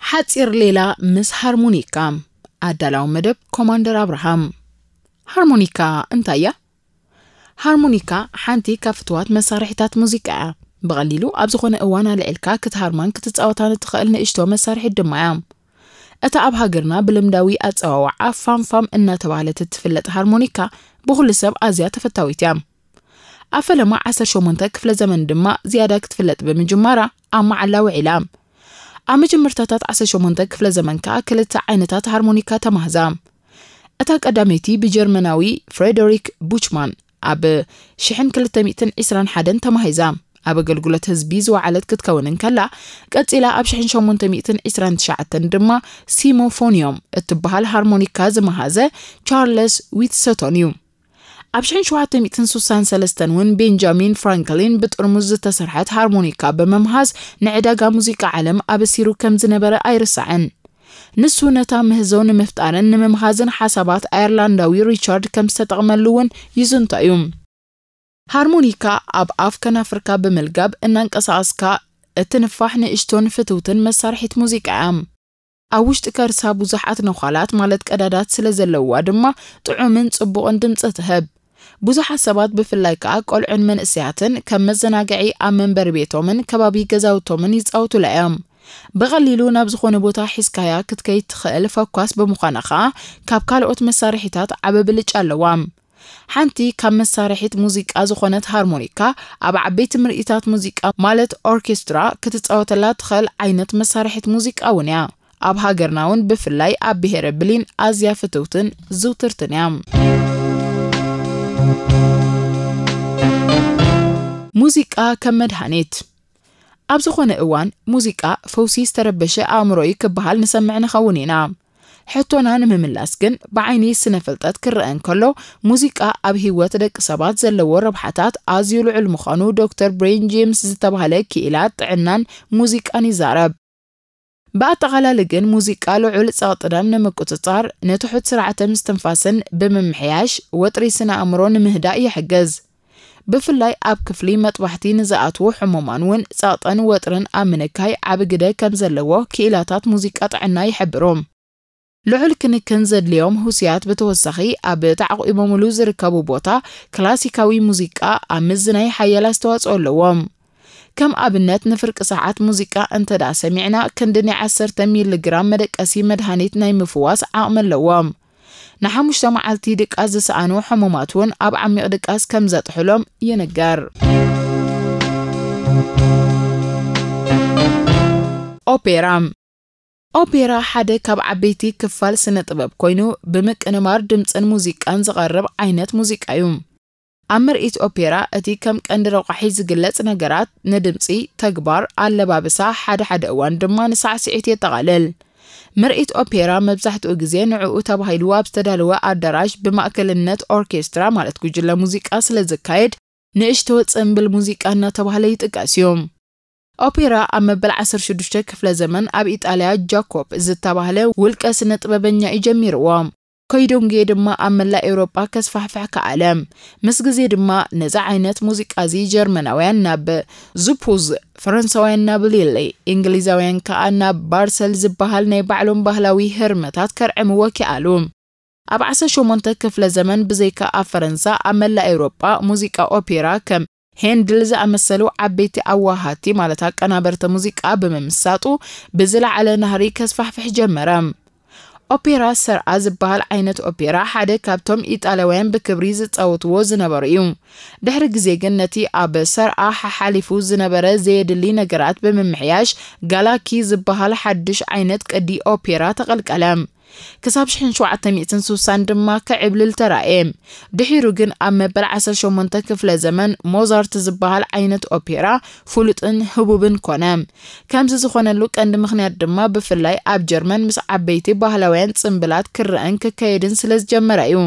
ሓጺር ሌላ ምስ ሃርሞኒካ። ኣዳላዊ መደብ ኮማንደር ኣብርሃም። ሃርሞኒካ እንታይ እያ? ሃርሞኒካ ሓንቲ ካብ ፍትዋት መሳርሒታት ሙዚቃ እያ። ብቐሊሉ ኣብ ዝኾነ እዋን ኣልዒልካ ክትሃርማን ክትጻወታን እትኽእል ንእሽቶ መሳርሒት ድማ እያ። እታ ኣብ ሃገርና ብልምዳዊ ኣጸዋውዓ ፋምፋም እናተባህለት እትፍለጥ ሃርሞኒካ ብኹሉ ሰብ ኣዝያ ተፈታዊት እያ። ኣብ ፈለማ ዓሰርተ ሸሞንተ ክፍለ ዘመን ድማ ዝያዳ ክትፍለጥ ብምጅማራ ኣብ መዓላ ውዒላ። ኣብ መጀመርታታት ዓሰርተ ሸሞንተ ክፍለ ዘመን ከኣ ክልተ ዓይነታት ሃርሞኒካ ተማህዛ። እታ ቀዳመይቲ ብጀርመናዊ ፍሬደሪክ ቡችማን ኣብ ሽሕን ክልተ ሚእትን ዕስራን ሓደን ተማሂዛ ኣብ ኣገልግሎት ህዝቢ ዝወዓለት ክትከውን እንከላ፣ ቀጺላ ኣብ ሽሕን ሸሞንተ ሚእትን ዕስራን ትሽዓተን ድማ ሲሞፎኒዮም እትበሃል ሃርሞኒካ ዝመሃዘ ቻርለስ ዊትሰቶን እዩ። ኣብ ሽሕን ሸውዓተ ሚእትን ስሳን ሰለስተን እውን ቤንጃሚን ፍራንክሊን ብጥርሙዝ ዝተሰርሐት ሃርሞኒካ ብምምሃዝ ንዕዳጋ ሙዚቃ ዓለም ኣበሲሩ ከም ዝነበረ ኣይርሳዕን። ንሱ ነታ ምህዞ ንምፍጣርን ንምምሃዝን ሓሳባት ኣየርላንዳዊ ሪቻርድ ከም ዝተጠቕመሉ እውን ይዝንቶ እዩ። ሃርሞኒካ ኣብ ኣፍ ከናፍርካ ብምልጋብ እናንቀሳቐስካ እትንፋሕ ንእሽቶን ፍትውትን መሳርሒት ሙዚቃ እያ። ኣብ ውሽጢ ከርሳ ብዙሓት ነዃላት ማለት ቀዳዳት ስለ ዘለዋ ድማ ጥዑምን ጽቡቕን ድምጺ ትህብ። ብዙሓት ሰባት ብፍላይ ከኣ ቆልዑን መንእሰያትን ከም መዘናግዒ ኣብ መንበሪ ቤቶምን ከባቢ ገዛውቶምን ይጻወቱላ እዮም። ብቐሊሉ ናብ ዝኾነ ቦታ ሒዝካያ ክትከይድ ትኽእል ፈኳስ ብምዃና ከኣ ካብ ካልኦት መሳርሒታት ዓቢ ብልጫ ኣለዋ። ሓንቲ ካብ መሳርሒት ሙዚቃ ዝኾነት ሃርሞኒካ ኣብ ዓበይቲ ምርኢታት ሙዚቃ ማለት ኦርኬስትራ ክትጻወተላ ትኽእል ዓይነት መሳርሒት ሙዚቃ እውን እያ። ኣብ ሃገርና እውን ብፍላይ ኣብ ብሄረ ብሊን ኣዝያ ፍትውትን ዝውትርትን እያ። ሙዚቃ ከም መድሃኒት። ኣብ ዝኾነ እዋን ሙዚቃ ፈውሲ ዝተረበሸ ኣእምሮ እዩ ክበሃል ንሰምዕ ንኸውን ኢና። ሕቶና ንምምላስ ግን ብዓይኒ ስነ ፍልጠት ክረአ እንከሎ ሙዚቃ ኣብ ህይወት ደቂ ሰባት ዘለዎ ረብሓታት ኣዝዩ ልዑል ምዃኑ ዶክተር ብሬን ጄምስ ዝተባህለ ክኢላ ጥዕናን ሙዚቃን ይዛረብ። ብኣጠቓላሊ ግን ሙዚቃ ልዑል ጸቕጢ ደም ንምቁጽጻር፣ ንትሑት ስርዓተ ምስትንፋስን ብምምሕያሽ ወጥሪ ስነ ኣእምሮ ንምህዳእ ይሕግዝ። ብፍላይ ኣብ ክፍሊ መጥባሕቲ ንዝኣትዉ ሕሙማን እውን ጸቕጥን ወጥርን ኣብ ምንካይ ዓቢ ግደ ከም ዘለዎ ክኢላታት ሙዚቃ ጥዕና ይሕብሩ። ልዑል ክንክን ዘድልዮም ህውስያት ብተወሳኺ ኣብ ተዓቒቦምሉ ዝርከቡ ቦታ ክላሲካዊ ሙዚቃ ኣብ ምዝናይ ሓያል ኣስተዋጽኦ ኣለዎም። ከም ኣብነት ንፍርቂ ሰዓት ሙዚቃ እንተ ደኣ ሰሚዕና ክንዲ ናይ ዓሰርተ ሚሊ ግራም መደቀሲ መድሃኒት ናይ ምፍዋስ ዓቕሚ ኣለዎም። ንሓሙሽተ መዓልቲ ድቃስ ዝሰኣኑ ሕሙማት እውን ኣብ ዓሚቕ ድቃስ ከም ዘጥሕሎም ይንገር። ኦፔራ። ኦፔራ ሓደ ካብ ዓበይቲ ክፋል ስነ ጥበብ ኮይኑ ብምቅንማር ድምፅን ሙዚቃን ዝቐርብ ዓይነት ሙዚቃ እዩ። ኣብ ምርኢት ኦፔራ እቲ ከም ቀንዲ ረቋሒ ዝግለጽ ነገራት ንድምጺ፣ ተግባር፣ ኣለባብሳ፣ ሓደ ሓደ እዋን ድማ ንሳዕስዒት የጠቓልል። ምርኢት ኦፔራ መብዛሕትኡ ግዜ ንዕኡ ተባሂሉ ኣብ ዝተዳለወ ኣዳራሽ ብማእከልነት ኦርኬስትራ ማለት ጉጅለ ሙዚቃ ስለ ዝካየድ ንእሽቶ ጽምብል ሙዚቃ እናተባህለ ይጥቀስ እዩ። ኦፔራ ኣብ መበል ዓሰርተ ሽዱሽተ ክፍለ ዘመን ኣብ ኢጣልያ ጃኮብ ዝተባህለ ውልቀ ስነ ጥበበኛ እዩ ጀሚርዎ። ኮይዶንጌ ድማ ኣብ መላእ ኤውሮጳ ከስፋሕፍሕ ከኣለ። ምስ ግዜ ድማ ነዚ ዓይነት ሙዚቃ እዚ ጀርመናውያን ናብ ዙፑዝ፣ ፈረንሳውያን ናብ ሊሊ፣ እንግሊዛውያን ከኣ ናብ ባርሰል ዝበሃል ናይ ባዕሎም ባህላዊ ህርመታት ከርዕምዎ ኪኣሉ። ኣብ ዓሰርተ ሸሞንተ ክፍለ ዘመን ብዘይካ ኣብ ፈረንሳ ኣብ መላእ ኤውሮጳ ሙዚቃ ኦፔራ ከም ሄንድል ዝኣመሰሉ ዓበይቲ ኣዋሃቲ ማለት ኣቀናበርቲ ሙዚቃ ብምምሳጡ ብዝለዓለ ናህሪ ከስፋሕፍሕ ጀመረ። ኦፔራ ሰርኣ ዝበሃል ዓይነት ኦፔራ ሓደ ካብቶም ኢጣልያውያን ብክብሪ ዝጻወትዎ ዝነበሩ እዩ። ድሕሪ ግዜ ግን ነቲ ኣብ ሰርኣ ሓሓሊፉ ዝነበረ ዘየድሊ ነገራት ብምምሕያሽ ጋላኪ ዝበሃል ሓድሽ ዓይነት ቅዲ ኦፔራ ተቐልቀለ። ክሳብ ሽሕን ሸውዓተ ሚእትን ስሳን ድማ ክዕብልል ተራእየ። ድሒሩ ግን ኣብ መበል ዓሰርተ ሸሞንተ ክፍለ ዘመን ሞዛርት ዝበሃል ዓይነት ኦፔራ ፍሉጥን ህቡብን ኮነ። ከምዚ ዝኾነሉ ቀንዲ ምኽንያት ድማ ብፍላይ ኣብ ጀርመን ምስ ዓበይቲ ባህላውያን ጽምብላት ክረኣን ክካየድን ስለ ዝጀመረ እዩ።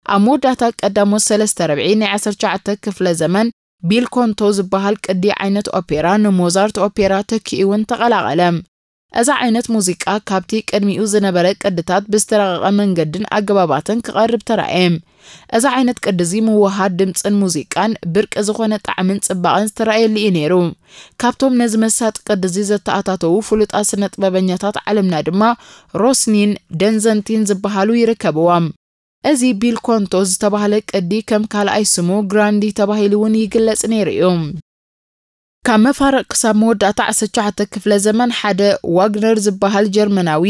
ኣብ መወዳእታ ቀዳሞት ሰለስተ ረብዒ ናይ ዓሰርተ ትሽዓተ ክፍለ ዘመን ቢል ኮንቶ ዝበሃል ቅዲ ዓይነት ኦፔራ ንሞዛርት ኦፔራ ተኪኡ እውን ተቐላቐለ። እዛ ዓይነት ሙዚቃ ካብቲ ቅድሚኡ ዝነበረ ቅድታት ብዝተረቐቐ መንገድን ኣገባባትን ክቐርብ ተራእየ። እዚ ዓይነት ቅዲ እዚ ምውሃድ ድምጽን ሙዚቃን ብርቂ ዝኾነ ጣዕምን ጽባቐን ዝተራእየሉ እዩ ነይሩ። ካብቶም ነዚ መሳጢ ቅዲ እዚ ዘተኣታተዉ ፍሉጣት ስነ ጥበበኛታት ዓለምና ድማ ሮስኒን ደንዘንቲን ዝበሃሉ ይርከብዎም። እዚ ቢል ኮንቶ ዝተባህለ ቅዲ ከም ካልኣይ ስሙ ግራንዲ ተባሂሉ እውን ይግለጽ ነይሩ እዩ። ካብ መፋርቕ ክሳብ መወዳእታ ዓሰርተ ትሽዓተ ክፍለ ዘመን ሓደ ዋግነር ዝበሃል ጀርመናዊ፣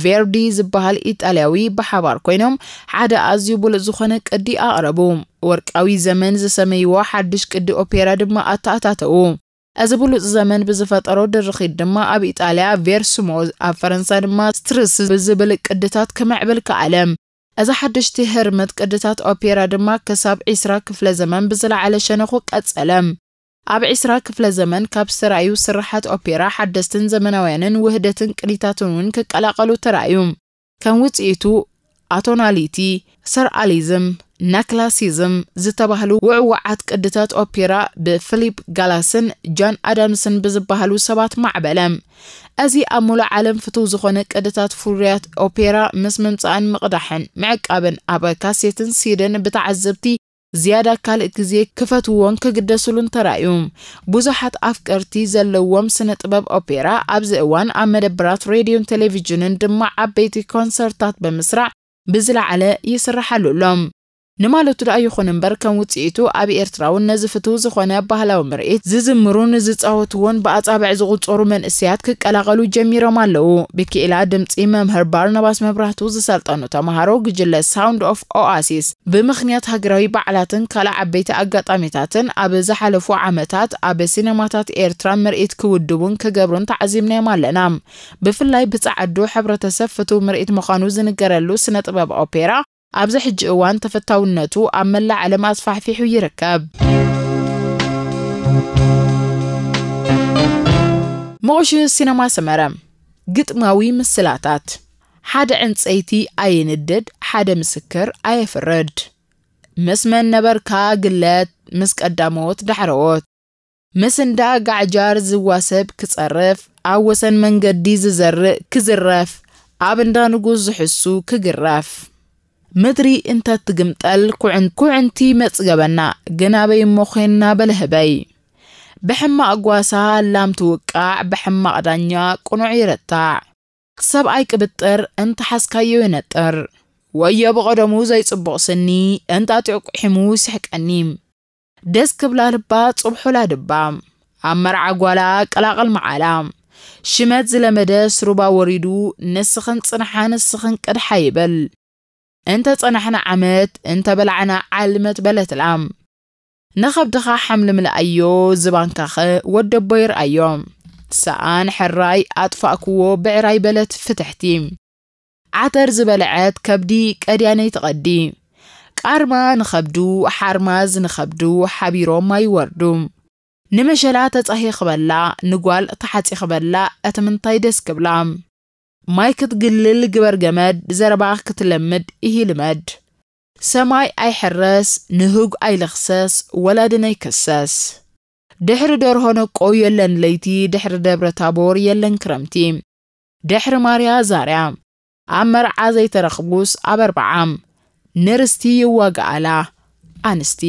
ቬርዲ ዝበሃል ኢጣልያዊ ብሓባር ኮይኖም ሓደ ኣዝዩ ብሉጽ ዝኾነ ቅዲ ኣቕረቡ። ወርቃዊ ዘመን ዝሰመይዎ ሓድሽ ቅዲ ኦፔራ ድማ ኣተኣታተዉ። እዚ ብሉጽ ዘመን ብዝፈጠሮ ድርኺት ድማ ኣብ ኢጣልያ ቬርሱሞ፣ ኣብ ፈረንሳ ድማ ስትርስ ዝብል ቅድታት ክምዕብል ከኣለ። እዚ ሓደሽቲ ህርመት ቅድታት ኦፔራ ድማ ክሳብ ዒስራ ክፍለ ዘመን ብዝለዓለ ሸነኹ ቀጸለ። ኣብ ዒስራ ክፍለ ዘመን ካብ ዝተራእዩ ስርሓት ኦፔራ ሓደስትን ዘመናውያንን ውህደትን ቅኒታትን እውን ክቀላቐሉ ተራእዩ። ከም ውጽኢቱ ኣቶናሊቲ፣ ሰርኣሊዝም፣ ናክላሲዝም ዝተባህሉ ውዕዋዓት ቅድታት ኦፔራ ብፊሊፕ ጋላስን ጃን ኣዳምስን ብዝበሃሉ ሰባት ማዕበለ። እዚ ኣብ ሙሉእ ዓለም ፍቱው ዝኾነ ቅድታት ፍርያት ኦፔራ ምስ ምምጻእን ምቕዳሕን ምዕቃብን ኣብ ካሴትን ሲድን ብተዓዘብቲ ዝያዳ ካልእ ግዜ ክፈትውዎን ክግደስሉን ተራእዩ። ብዙሓት ኣፍቀርቲ ዘለዎም ስነ ጥበብ ኦፔራ ኣብዚ እዋን ኣብ መደብራት ሬድዮን ቴሌቪዥንን ድማ ዓበይቲ ኮንሰርታት ብምስራዕ ብዝለዓለ ይስርሓሉ ኣሎ። ንማለቱ ደኣ ይኹን እምበር ከም ውጽኢቱ ኣብ ኤርትራ እውን ነዚ ፍቱው ዝኾነ ባህላዊ ምርኢት ዝዝምሩን ዝጻወትዎን ብኣጻብዕ ዝቑጸሩ መንእሰያት ክቀላቐሉ ጀሚሮም ኣለዉ። ብክኢላ ድምጺ መምህር ባርናባስ መብራህቱ ዝሰልጠኑ ተምሃሮ ጉጅለ ሳውንድ ኦፍ ኦኣሲስ ብምኽንያት ሃገራዊ በዓላትን ካልእ ዓበይቲ ኣጋጣሚታትን ኣብ ዝሓለፉ ዓመታት ኣብ ሲነማታት ኤርትራ ምርኢት ክውድቡን ክገብሩን ተዓዚብናዮም ኣለና። ብፍላይ ብጸዓዱ ሕብረተሰብ ፍቱው ምርኢት ምዃኑ ዝንገረሉ ስነ ጥበብ ኦፔራ ኣብዚ ሕጂ እዋን ተፈታውነቱ ኣብ መላእ ዓለም ኣስፋሕፊሑ ይርከብ። ምቑሽ ሲነማ ሰመረ። ግጥማዊ ምስላታት። ሓደ ዕንጸይቲ ኣይንደድ፣ ሓደ ምስክር ኣየፍርድ። ምስ መን ነበርካ ግለት፣ ምስ ቀዳሞት ዳሕረዎት። ምስ እንዳ ጋዕጃር ዝዋሰብ ክጸርፍ፣ ኣብ ወሰን መንገዲ ዝዘርእ ክዝረፍ፣ ኣብ እንዳ ንጉስ ዝሕሱ ክግረፍ። ምድሪ እንተ ትግምጠል ኩዕን-፣ ኩዕንቲ መጽገበና፣ ግን ኣበይ እሞ ዄንና በለ ህበይ። ብሕማቕ ጓሳ ላም ትውቃዕ፣ ብሕማቕ ዳኛ ቅኑዕ ይረታዕ። ሰብኣይ ቅብጥር እንተ ሓዝካዮ ይነጥር። ወዮ ብቐደሙ ዘይጽቡቕ ስኒ፣ እንጣጢዑ ቁሒሙ ይስሕቀኒ። ደስ ክብላ ልባ ጽብሑላ ድባ፣ ኣብ መርዓ ጓላ ቀላቕል መዓላ። ሽመት ዝለመደ ስሩባ ወሪዱ፣ ንስኽን ጽንሓ ንስኽን ቅድሓ ይብል። እንተ ጸናሕና ዓመት፣ እንተ በላዕና ዓልመት በለት ላም። ንኸብድኻ ሓምሊ ምልኣዮ፣ ዝባንካኸ ወደቦ ይርኣዮ። ሰኣን ሕራይ ኣጥፋእክዎ፣ ብዕራይ በለት ፍትሕቲ። ዓተር ዝበልዐት ከብዲ ቀድያነይ ትቐዲ። ቃርማ ንኸብዱ፣ ሓርማዝ ንኸብዱ፣ ሓቢሮም ኣይወርዱ። ንመሸላ ተጻሂኽበላ፣ ንጓል ተሓጺኽበላ፣ እቲ ምንታይ ደስ ክብላ። ማይ ክትግልል ግበር ገመድ፣ ዘረባ ክትለምድ ኢሂ ልመድ። ሰማይ ኣይሕረስ፣ ንህግ ኣይልኽሰስ፣ ወላድን ኣይክሰስ። ድሕሪ ደርሆ ነቆ የለን ለይቲ፣ ድሕሪ ደብረ ታቦር የለን ክረምቲ። ድሕሪ ማርያ ዛርያ፣ ኣብ መርዓ ዘይተረኽቡስ ኣብ ኣርብዓ። ንርስቲ ይዋግኣላ ኣንስቲ።